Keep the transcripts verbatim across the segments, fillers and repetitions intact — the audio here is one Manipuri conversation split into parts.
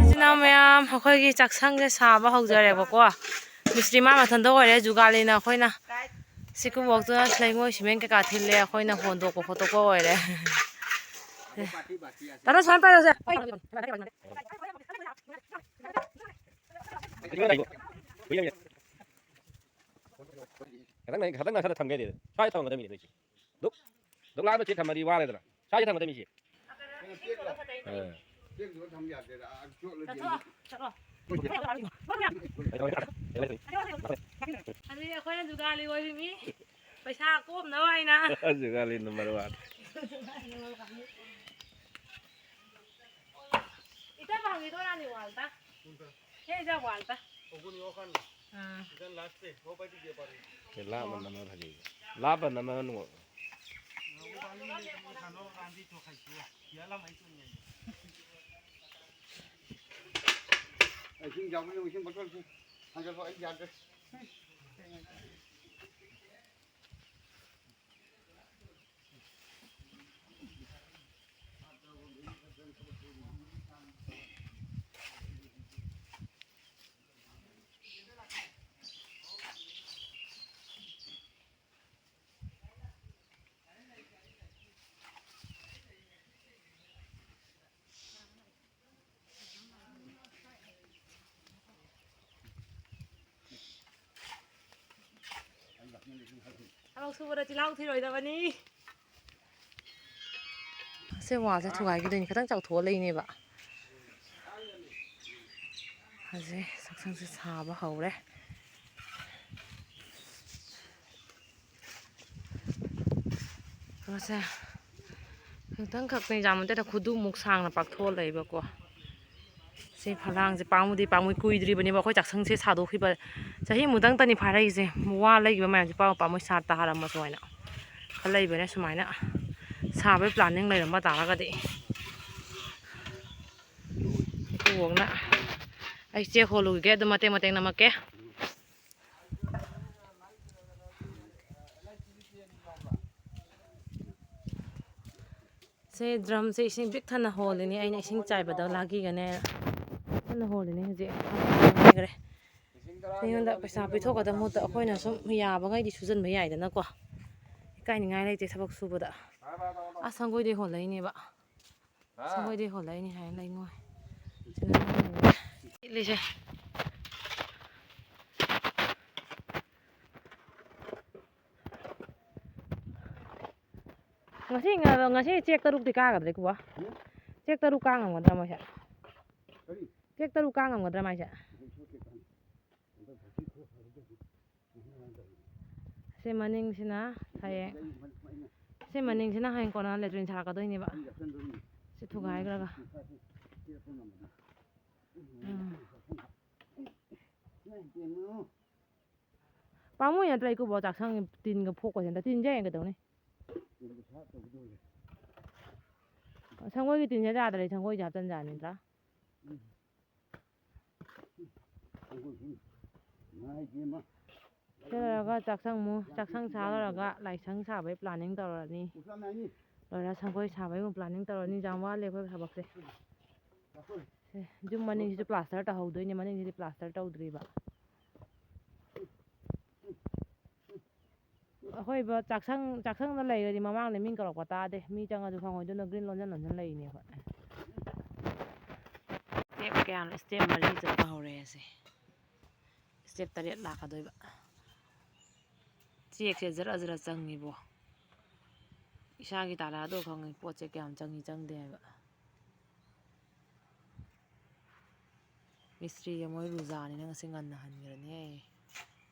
ꯏꯆꯤꯟ ꯏꯅꯥꯎ ꯃꯌꯥꯝ, ꯑꯩꯈꯣꯏꯒꯤ ꯆꯥꯛꯁꯪꯁꯦ ꯁꯥꯕ ꯍꯧꯖꯔꯦꯕꯀꯣ꯫ ꯃꯤꯁꯇ꯭ꯔꯤ ꯃꯥ ꯃꯊꯟꯇ ꯑꯣꯏꯔꯦ, ꯖꯨꯒꯥꯂꯤꯅ ꯑꯩꯈꯣꯏꯅ ꯁꯤ ꯀꯨꯝꯕꯣꯛꯇꯨꯅ ꯂꯩꯉꯣꯏ ꯁꯤꯃꯦꯟ ꯀꯩꯀꯥ ꯊꯤꯜꯂꯦ, ꯑꯩꯈꯣꯏꯅ ꯍꯣꯟꯗꯣꯛꯄ ꯈꯣꯠꯇꯣꯛꯄ ꯑꯣꯏꯔꯦ꯫ ꯇꯥꯅꯣ, ꯁꯨꯃꯥꯏꯅ ꯄꯥꯏꯔꯣꯁꯦ꯫ ꯈꯤꯇꯪ ꯅꯪ-, ꯈꯤꯇꯪ ꯅꯪꯁꯜꯂ ꯊꯝꯒꯦ ꯍꯥꯏꯗꯤ ꯁ꯭ꯋꯥꯏꯗ ꯊꯝꯒꯗꯕꯅꯤꯅꯦ ꯅꯣꯏꯁꯦ꯫ ꯗꯨꯛ, ꯗꯨꯛ ꯂꯥꯛꯑꯒ ꯆꯦꯛ ꯊꯝꯃꯗꯤ ꯋꯥꯔꯦꯗꯅ꯫ ꯁ꯭ꯋꯥꯏꯗ ꯊꯝꯒꯗꯕꯅꯤ ꯁꯤ꯫ ꯑꯥ꯫ ꯑꯗꯨꯗꯤ ꯑꯩꯈꯣꯏꯅ ꯖꯨꯒꯥꯂꯤ ꯑꯣꯏꯕꯤ ꯃꯤ ꯄꯩꯁꯥ ꯀꯣꯝꯅꯕ ꯍꯥꯏꯅ꯫ ꯖꯨꯒꯥꯂꯤ number one꯫ Ita bang ito na ni Walta. Hey, sa Walta. Ogun yo kan. Ah. Ikan last eh. Ho pai tu dia paru. Ke la man nama thagi. La ban nama nu. Ai sing jam ni sing betul sih. Hanya lo ai jaga. ꯊꯕꯛ ꯁꯨꯕꯗ ꯆꯤꯜꯍꯥꯎ ꯊꯤꯔꯣꯏꯗꯕꯅꯤ꯫ ꯑꯁꯤ ꯋꯥꯜꯁꯦ ꯊꯨꯒꯥꯏꯈꯤꯗꯣꯏꯅꯤ, ꯈꯤꯇꯪ ꯆꯥꯎꯊꯣꯛꯑ ꯂꯩꯅꯦꯕ꯫ ꯍꯧꯖꯤꯛ ꯆꯥꯛꯁꯪꯁꯦ ꯁꯥꯕ ꯍꯧꯔꯦ꯫ ꯀꯩꯅꯣꯁꯦ, ꯈꯤꯇꯪ ꯈꯛꯇꯅꯤ, ꯌꯥꯝ ꯅꯠꯇꯦꯗ, ꯈꯨꯗꯨꯃꯨꯛ ꯁꯥꯡꯅ ꯄꯥꯛꯊꯣꯛꯑ ꯂꯩꯕꯀꯣ꯫ ꯁꯤ ꯐꯂꯥꯡꯁꯦ ꯄꯥꯝꯃꯨꯗꯤ ꯄꯥꯝꯃꯨꯏ, ꯀꯨꯏꯗ꯭ꯔꯤꯕꯅꯦꯕ ꯑꯩꯈꯣꯏ ꯆꯥꯛꯁꯪꯁꯦ ꯁꯥꯗꯣꯛꯈꯤꯕ꯫ ꯆꯍꯤꯃꯨꯛꯇꯪꯇꯅꯤ ꯐꯥꯔꯛꯏꯁꯦ꯫ ꯋꯥ ꯂꯩꯈꯤꯕ ꯃꯌꯥꯝꯁꯦ ꯄꯥꯝꯃꯨ ꯄꯥꯝꯃꯨꯏ, ꯁꯥꯠ ꯇꯥꯍꯜꯂꯝꯃꯁꯨ ꯍꯥꯏꯅ ꯈꯜꯂꯛꯏꯕꯅꯦ꯫ ꯁꯨꯃꯥꯏꯅ ꯁꯥꯕꯒꯤ planning ꯂꯩꯔꯝꯕ ꯇꯥꯔꯒꯗꯤ꯫ ꯏꯀꯨꯕꯣꯛꯅ ꯑꯩ ꯆꯦꯛ ꯍꯣꯜꯂꯨꯈꯤꯒꯦ, ꯑꯗꯨ ꯃꯇꯦꯛ ꯃꯇꯦꯛ ꯅꯝꯃꯛꯀꯦ꯫ ꯁꯤ ꯗ꯭ꯔꯝꯁꯦ ꯏꯁꯤꯡ ꯄꯤꯛ ꯊꯟꯅ ꯍꯣꯜꯂꯤꯅꯦ, ꯑꯩꯅ ꯏꯁꯤꯡ ꯆꯥꯏꯕꯗ ꯂꯥꯛꯈꯤꯒꯅꯦ꯫ ꯄꯤꯛ ꯊꯟꯅ ꯍꯣꯜꯂꯤꯅꯦ ꯍꯧꯖꯤꯛ꯫ ꯍꯥꯏꯈ꯭ꯔꯦ꯫ ꯃꯤꯉꯣꯟꯗ ꯄꯩꯁꯥ ꯄꯤꯊꯣꯛꯀꯗꯕ ꯃꯍꯨꯠꯇ ꯑꯩꯈꯣꯏꯅ ꯁꯨꯝ ꯌꯥꯕꯉꯩꯗꯤ ꯁꯨꯖꯟꯕ ꯌꯥꯏꯗꯅꯀꯣ꯫ ꯏꯀꯥꯏꯅꯤꯡꯉꯥꯏ ꯂꯩꯇꯦ ꯊꯕꯛ ꯁꯨꯕꯗ꯫ ꯑꯁ, ꯁꯪꯒꯣꯏꯗꯩ ꯍꯣꯜꯂꯛꯏꯅꯦꯕ꯫ ꯁꯪꯒꯣꯏꯗꯩ ꯍꯣꯜꯂꯛꯏꯅꯦ ꯍꯥꯏꯅ ꯂꯩꯉꯣꯏ꯫ ꯏꯠꯂꯤꯁꯦ꯫ ꯉꯁꯤ ꯉ-, ꯉꯁꯤ ꯆꯦꯛ ꯇꯔꯨꯛꯇꯤ ꯀꯥꯒꯗ꯭ꯔꯥ, ꯏꯀꯨꯕꯣ? ꯎꯝ? ꯆꯦꯛ ꯇꯔꯨꯛ ꯀꯥ ꯉꯝꯒꯗ꯭ꯔꯥ ꯃꯣꯏꯁꯦ? ꯀꯔꯤ? ꯆꯦꯛ ꯇꯔꯨꯛ ꯀꯥ ꯉꯝꯒꯗ꯭ꯔꯥ ꯃꯥꯏꯁꯦ? ꯍꯟꯗꯛ ꯆꯍꯤ ꯈꯔ ꯐꯔꯗꯕꯅꯤ꯫ ꯁꯤ ꯃꯅꯤꯡꯁꯤꯅ ꯍꯌꯦꯡ, ꯁꯤ ꯃꯅꯤꯡꯁꯤꯅ ꯍꯌꯦꯡ ꯀꯣꯟꯅ ꯂꯦꯇ꯭ꯔꯤꯟ ꯁꯥꯔꯛꯀꯗꯣꯏꯅꯦꯕ꯫ ꯁꯤ ꯊꯨꯒꯥꯏꯈ꯭ꯔꯒ꯫ ꯎꯝ꯫ ꯄꯥꯝꯃꯨꯏ ꯅꯠꯇ꯭ꯔꯥ, ꯏꯀꯨꯕꯣ? ꯆꯥꯛꯁꯪ ꯇꯤꯟꯒ ꯐꯣꯛꯄꯁꯦ꯫ ꯑꯝꯇ ꯇꯤꯟꯁꯦ ꯍꯌꯦꯡ ꯀꯩꯗꯧꯅꯤ? ꯁꯪꯒꯣꯏꯒꯤ ꯇꯤꯟꯁꯦ ꯌꯥꯗ꯭ꯔꯦ, ꯁꯪꯒꯣꯏꯁꯦ ꯍꯥꯞꯆꯤꯟ ꯌꯥꯅꯤꯗ꯭ꯔꯥ? ꯁꯤ ꯂꯣꯏꯔꯒ ꯆꯥꯛꯁꯪ ꯑꯃꯨꯛ, ꯆꯥꯛꯁꯪ ꯁꯥ ꯂꯣꯏꯔꯒ ꯂꯥꯏꯁꯪ ꯁꯥꯕꯒꯤ planning ꯇꯧꯔꯅꯤ꯫ ꯂꯣꯏꯔ ꯁꯪꯒꯣꯏ ꯁꯥꯕꯒꯤ ꯑꯃꯨꯛ planning ꯇꯧꯔꯅꯤ꯫ ꯌꯥꯝ ꯋꯥꯠꯂꯤ ꯑꯩꯈꯣꯏ ꯊꯕꯛꯁꯦ꯫ ꯁꯦ, ꯌꯨꯝ ꯃꯅꯤꯡꯁꯤꯁꯨ plaster ꯇꯧꯍꯧꯗꯣꯏꯅꯦ, ꯃꯅꯤꯡꯁꯤꯗꯤ plaster ꯇꯧꯗ꯭ꯔꯤꯕ꯫ ꯑꯩꯈꯣꯏꯕ ꯆꯥꯛꯁꯪ, ꯆꯥꯛꯁꯪꯗ ꯂꯩꯔꯗꯤ ꯃꯃꯥꯡꯗ ꯃꯤꯅ ꯀꯧꯔꯛꯄ ꯇꯥꯗꯦ꯫ ꯃꯤ ꯆꯪꯉꯁꯨ ꯈꯪꯉꯣꯏ꯫ ꯑꯗꯨꯅ green ꯂꯣꯟꯁꯤꯟ ꯂꯣꯟꯁꯤꯟ ꯂꯩꯔꯤꯅꯦ ꯑꯩꯈꯣꯏ꯫ Step ꯀꯌꯥꯅꯣ? Step ꯃꯔꯤ ꯆꯠꯄ ꯍꯧꯔꯦ ꯑꯁꯦ꯫ Step ꯇꯔꯦꯠ ꯂꯥꯛꯀꯗꯣꯏꯕ꯫ ꯆꯦꯛꯁꯦ ꯖꯔ ꯖꯔ ꯆꯪꯉꯤꯕꯣ꯫ ꯏꯁꯥꯒꯤ ꯇꯥꯂꯥꯗꯣ ꯈꯪꯉꯤ ꯄꯣꯠꯁꯦ ꯀꯌꯥꯝ ꯆꯪꯉꯤ ꯆꯪꯗꯦ ꯍꯥꯏꯕ꯫ ꯃꯤꯁꯇ꯭ꯔꯤꯒ ꯃꯣꯏ ꯔꯨꯖꯥꯅꯤꯅ ꯉꯁꯤ ꯉꯟꯅ ꯍꯟꯈ꯭ꯔꯅꯤ꯫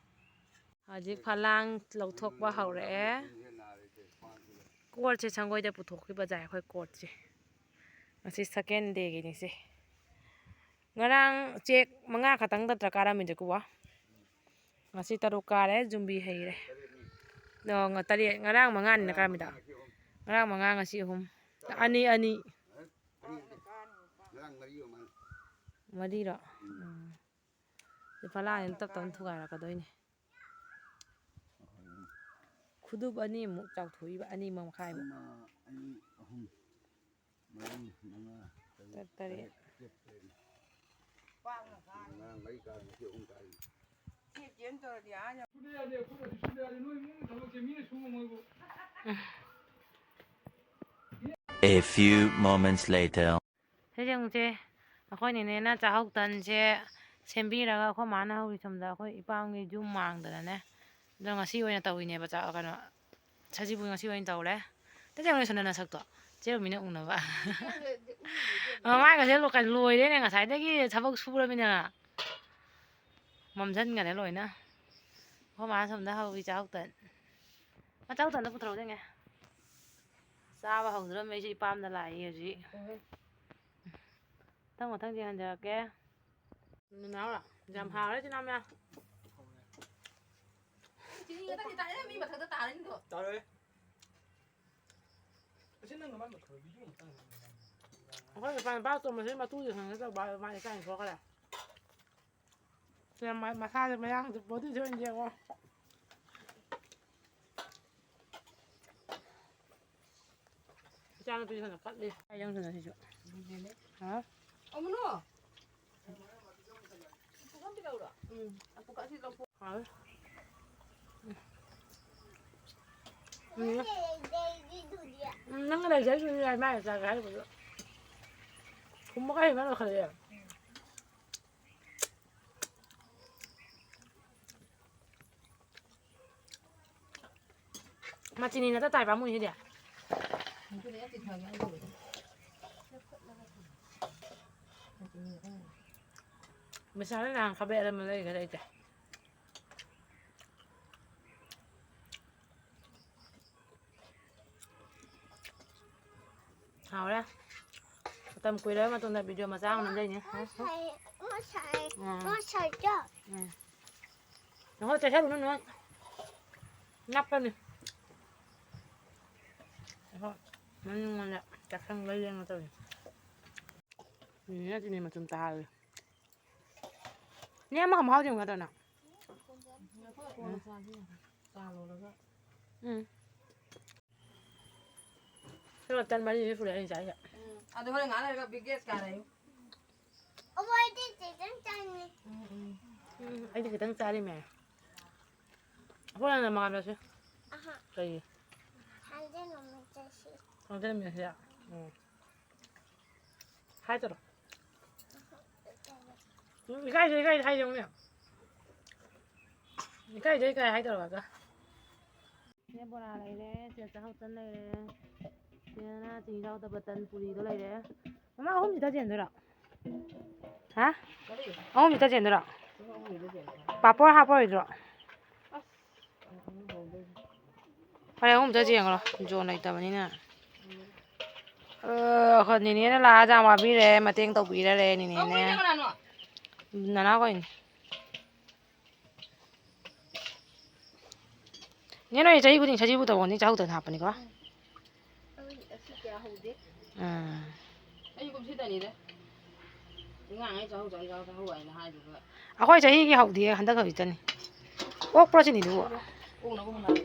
ꯍꯧꯖꯤꯛ ꯐꯂꯥꯡ ꯂꯧꯊꯣꯛꯄ ꯍꯧꯔꯛꯑꯦ꯫ ꯀꯣꯔꯠꯁꯦ ꯁꯪꯒꯣꯏꯗ ꯄꯨꯊꯣꯛꯈꯤꯕ ꯌꯥꯏ ꯑꯩꯈꯣꯏ ꯀꯣꯔꯠꯁꯦ꯫ ꯉꯁꯤ second dayꯒꯤꯅꯤꯁꯦ꯫ ꯉꯔꯥꯡ ꯆꯦꯛ ꯃꯉꯥ ꯈꯛꯇꯪ ꯅꯠꯇ꯭ꯔꯥ ꯀꯥꯔꯝꯃꯤꯗꯨꯕꯣ? ꯉꯁꯤ ꯇꯔꯨꯛ ꯀꯥꯔꯦ, ꯌꯨꯝꯕꯤ ꯍꯩꯔꯦ꯫ ꯑꯣ, ꯉ-, ꯇꯔꯦꯠ, ꯉꯔꯥꯡ ꯃꯉꯥꯅꯤꯅ ꯀꯥꯔꯝꯃꯤꯗꯣ꯫ ꯉꯔꯥꯡ ꯃꯉꯥ, ꯉꯁꯤ ꯑꯍꯨꯝ꯫ ꯑꯅꯤ, ꯑꯅꯤ꯫ ꯃꯔꯤꯔꯣ? ꯎꯝ꯫ ꯁꯤ ꯐꯂꯥꯡꯁꯤꯅ ꯇꯞ ꯇꯞꯅ ꯊꯨꯒꯥꯏꯔꯛꯀꯗꯣꯏꯅꯦ꯫ ꯈꯨꯗꯨꯞ ꯑꯅꯤꯃꯨꯛ ꯆꯥꯎꯊꯣꯛꯏꯕ, ꯑꯅꯤ ꯃꯈꯥꯏꯃꯨꯛ꯫ ꯑꯃ, ꯑꯅꯤ, ꯑꯍꯨꯝ꯫ ꯃꯔꯤ, ꯃꯉꯥ, ꯇꯔꯨꯛ, ꯇꯔꯦꯠ꯫ ꯇꯔꯦꯠ, ꯇꯔꯦꯠ꯫ ꯑꯉꯥꯡ ꯃꯔꯤ ꯀꯥꯔꯤ, ꯅꯨꯄꯤ ꯑꯍꯨꯝ ꯀꯥꯔꯤ꯫ A few moments later. ꯁꯤ ꯌꯦꯡꯉꯨꯁꯦ, ꯑꯩꯈꯣꯏ ꯅꯦꯅꯦꯅ ꯆꯥꯛꯍꯥꯎ ꯇꯟꯁꯦ ꯁꯦꯝꯕꯤꯔꯒ ꯑꯩꯈꯣꯏ ꯃꯥꯅ ꯍꯧꯔꯤ ꯁꯣꯝꯗ ꯑꯩꯈꯣꯏ ꯏꯄꯥꯝꯒꯤ ꯌꯨꯝ ꯃꯥꯡꯗꯅꯅꯦ꯫ ꯑꯗꯣ ꯉꯁꯤ ꯑꯣꯏꯅ ꯇꯧꯔꯤꯅꯦꯕ ꯆꯥꯛ, ꯀꯩꯅꯣ, ꯁꯖꯤꯕꯨ ꯉꯁꯤ ꯑꯣꯏꯅ ꯇꯧꯔꯦ꯫ ꯇꯆꯦ ꯂꯣꯏꯁꯟꯅ ꯅꯁꯛꯇꯣ ꯆꯦꯔꯨꯃꯤꯅ ꯎꯅꯕ꯫ ꯃꯃꯥꯏꯒꯁꯦ ꯂꯣ-, ꯀꯩꯅꯣ, ꯂꯣꯏꯔꯦꯅꯦ ꯉꯁꯥꯏꯗꯒꯤ ꯊꯕꯛ ꯁꯨꯔꯃꯤꯅ꯫ ꯃꯝꯁꯤꯟꯒꯅꯦ ꯂꯣꯏꯅ꯫ ꯑꯩꯈꯣꯏ ꯃꯥꯅ ꯁꯣꯝꯗ ꯍꯧꯔꯤ ꯆꯥꯛꯍꯥꯎ ꯇꯟ꯫ ꯃꯆꯥ ꯃꯊꯟꯇ ꯄꯨꯊꯣꯔꯛꯎꯗꯦꯅꯦ꯫ ꯆꯥꯕ ꯍꯧꯗ꯭ꯔꯝꯃꯦ ꯑꯩꯁꯦ ꯏꯄꯥꯝꯗ ꯂꯥꯛꯏ ꯍꯧꯖꯤꯛ꯫ ꯃꯊꯪ ꯃꯊꯪ ꯌꯦꯡꯍꯟꯖꯔꯛꯀꯦ꯫ ꯅꯅꯥꯎꯔꯣ? ꯌꯥꯝ ꯍꯥꯎꯔꯦ ꯆꯤꯅꯥꯎ ꯃꯌꯥꯝ꯫ ꯆꯤꯅꯤ ꯈꯛꯇꯪꯗꯤ ꯇꯥꯔꯦ, ꯃꯤ ꯃꯊꯛꯇ ꯇꯥꯔꯅꯤꯗꯣ꯫ ꯇꯥꯔꯣꯏ꯫ ꯑꯁꯤ ꯅꯪ ꯅꯃꯥꯏ ꯃꯠꯈ꯭ꯔꯣ, video ꯑꯃ ꯇꯪ꯫ ꯑꯩꯈꯣꯏ ꯅꯨꯄꯥ, ꯅꯨꯄꯥ ꯑꯇꯣꯝꯕꯁꯤ ꯃꯇꯨꯁꯦ ꯈꯪꯅꯗꯕ, ꯃꯥ ꯏꯀꯥꯏ ꯊꯣꯛꯈ꯭ꯔꯦ꯫ ꯁꯤꯗ ꯃ-, ꯃꯁꯥꯁꯦ ꯃꯌꯥꯡꯁꯦ body ꯁꯦ ꯑꯣꯏꯅ ꯌꯦꯡꯉꯣ꯫ ꯏꯆꯥꯅꯨꯄꯤꯁꯤꯅ ꯀꯠꯂꯤ꯫ ꯀꯥꯏ ꯌꯧꯗꯅ ꯁꯤꯁꯨ? ꯍꯥ? ꯑꯃꯨꯅꯣ꯫ ꯄꯨꯈꯝꯗꯤ ꯂꯧꯔꯣ? ꯎꯝ꯫ ꯍꯥꯎꯋꯦ꯫ ꯎꯝ꯫ ꯎꯝ, ꯅꯪ ꯂꯩꯖꯩꯗꯨꯗꯤ ꯌꯥꯏ, ꯃꯥꯏ ꯆꯥꯒꯦ ꯍꯥꯏꯔꯤꯕꯗꯣ꯫ ꯊꯨꯝꯕ ꯀꯥꯏ ꯍꯦꯟꯃꯟ ꯂꯣꯏꯈꯠꯂꯛꯑꯦ꯫ ꯃꯆꯤꯅꯤ ꯅꯠꯇ ꯇꯥꯏ ꯄꯥꯝꯃꯨꯏꯁꯤꯗꯤ꯫ ꯃꯤꯁꯥꯅ ꯅꯍꯥꯟ ꯈꯥꯕꯩ ꯑꯔꯦꯝꯕ ꯂꯩꯈꯔꯦ ꯑꯩꯁꯦ꯫ ꯍꯥꯎꯔꯦ꯫ ꯃꯇꯝ ꯀꯨꯏꯔꯕ ꯃꯇꯨꯡꯗ video ꯃꯆꯥ ꯑꯃ ꯅꯝꯖꯩꯅꯦ꯫ ꯉꯁꯥꯏ, ꯉꯁꯥꯏ, ꯎꯝ꯫ ꯉꯁꯥꯏꯗꯣ꯫ ꯎꯝ꯫ ꯅꯉꯣꯟ ꯆꯥꯁꯜꯂꯨꯅꯨ, ꯅꯉꯣꯟ ꯅꯞꯀꯅꯤ꯫ ꯍꯣꯏ, ꯃꯅꯤꯡꯂꯣꯝꯗ ꯆꯥꯁꯟꯕ ꯌꯦꯡꯉꯣ ꯇꯧꯔꯤ꯫ ꯎꯝ, ꯅꯠꯇꯦꯅꯦ, ꯃꯆꯨꯝ ꯇꯥꯍꯜꯂꯤ꯫ ꯅꯦ, ꯑꯃꯒ ꯃꯍꯥꯎ ꯌꯦꯡꯉꯨ ꯌꯥꯗ꯭ꯔꯣ ꯅꯪ? ꯎꯝ꯫ ꯁꯤ ꯇꯟ ꯃꯔꯤꯁꯤ ꯁꯨꯔꯦ ꯑꯩꯅ ꯆꯥꯏꯁꯦ꯫ ꯑꯗꯨ ꯍꯣꯔꯦꯟ ꯉꯥꯏꯍꯥꯛ ꯂꯩꯔꯒ ꯕꯤꯒꯦꯁ ꯀꯥꯔꯛꯏ꯫ ꯑꯩꯈꯣꯏꯗꯤ ꯆꯤꯛꯀꯟ ꯆꯥꯅꯤꯡꯉꯤ꯫ ꯎꯝ, ꯎꯝ꯫ ꯎꯝ, ꯑꯩꯗꯤ ꯈꯤꯇꯪ ꯆꯥꯔꯤꯃꯦ꯫ ꯍꯣꯔꯦꯟ ꯃꯉꯥꯜꯂꯁꯤ꯫ ꯑꯍꯥ꯫ ꯀꯩꯒꯤ? ꯍꯟꯖꯤꯟ ꯑꯃꯨꯛ ꯆꯠꯁꯤ꯫ ꯍꯟꯖꯤꯟ ꯑꯃꯨꯛ ꯆꯠꯁꯤ? ꯎꯝ꯫ ꯍꯥꯏ ꯇꯧꯔꯣ꯫ ꯎꯝ, ꯏꯀꯥꯏꯁꯦ, ꯏꯀꯥꯏꯁꯦ ꯍꯥꯏ ꯌꯦꯡꯉꯨꯅꯦ꯫ ꯏꯀꯥꯏꯁꯦ, ꯏꯀꯥꯏ ꯍꯥꯏ ꯇꯧꯔꯒ꯫ ꯁꯤꯗ ꯕꯣꯔꯥ ꯂꯩꯔꯦ, ꯁꯤꯗ ꯆꯥꯛꯍꯥꯎ ꯇꯟ ꯂꯩꯔꯦ, ꯁꯤꯗꯅ ꯆꯤꯅꯤ ꯌꯥꯎꯗꯕ ꯇꯟ ꯄꯨꯔꯤꯗꯣ ꯂꯩꯔꯦ꯫ ꯃꯃꯥ, ꯑꯍꯨꯝꯁꯤꯗ ꯆꯦꯟꯗꯣꯏꯔꯣ? ꯍꯥ? ꯀꯔꯤ? ꯑꯍꯨꯝꯁꯤꯗ ꯆꯦꯟꯗꯣꯏꯔꯣ? ꯄꯨꯡ ꯑꯍꯨꯝꯁꯤꯗ ꯆꯦꯟꯗꯣꯏꯔꯣ? ꯄꯥꯄꯣꯔ ꯍꯥꯞꯄꯣꯏꯗ꯭ꯔꯣ? ꯑꯁ, ꯑꯃꯨꯛ ꯍꯧꯗꯣꯏꯅꯤ꯫ ꯐꯔꯦ, ꯑꯍꯨꯝꯗ ꯌꯦꯡꯉꯨꯔꯣ, ꯖꯣꯟ ꯂꯩꯇꯕꯅꯤꯅ꯫ ꯑ, ꯍꯣꯏ, ꯅꯦꯅꯦꯅ ꯂꯥꯛꯑ ꯆꯥꯛ ꯋꯥꯕꯤꯔꯦ, ꯃꯇꯦꯡ ꯇꯧꯕꯤꯔꯔꯦ ꯅꯦꯅꯦꯅꯦ꯫ ꯀꯧꯔꯤꯅꯣ ꯀꯅꯥꯅꯣ? ꯅꯅꯥꯎ ꯀꯧꯔꯤꯅꯦ꯫ ꯅꯦ, ꯅꯣꯏ ꯆꯍꯤ ꯈꯨꯗꯤꯡ ꯁꯖꯤꯕꯨ ꯇꯧꯕꯅꯤ, ꯆꯥꯛꯍꯥꯎ ꯇꯟ ꯍꯥꯞꯄꯅꯤꯀꯣ꯫ ꯑꯩ ꯑꯁꯤ ꯀꯌꯥ ꯍꯧꯗꯦ꯫ ꯎꯝ꯫ ꯑꯩꯁꯨ ꯀꯨꯝꯁꯤꯗꯅꯤꯗ꯫ ꯑꯉꯥꯡꯉꯩ ꯆꯥꯍꯧ, ꯆꯥꯍꯧ, ꯆꯥꯍꯧ, ꯆꯥꯍꯧ ꯍꯥꯏꯅ ꯍꯥꯏꯗꯨꯒ꯫ ꯑꯩꯈꯣꯏ ꯆꯍꯤꯒꯤ ꯍꯧꯗꯤꯌꯦ, ꯍꯟꯗꯛ ꯈꯛꯇꯅꯤ꯫ ꯑꯣꯛꯄ꯭ꯔꯣ ꯁꯤꯅꯤꯗꯨꯕꯨ? ꯑꯣꯛꯅꯕ ꯍꯣꯠꯅꯔꯦ꯫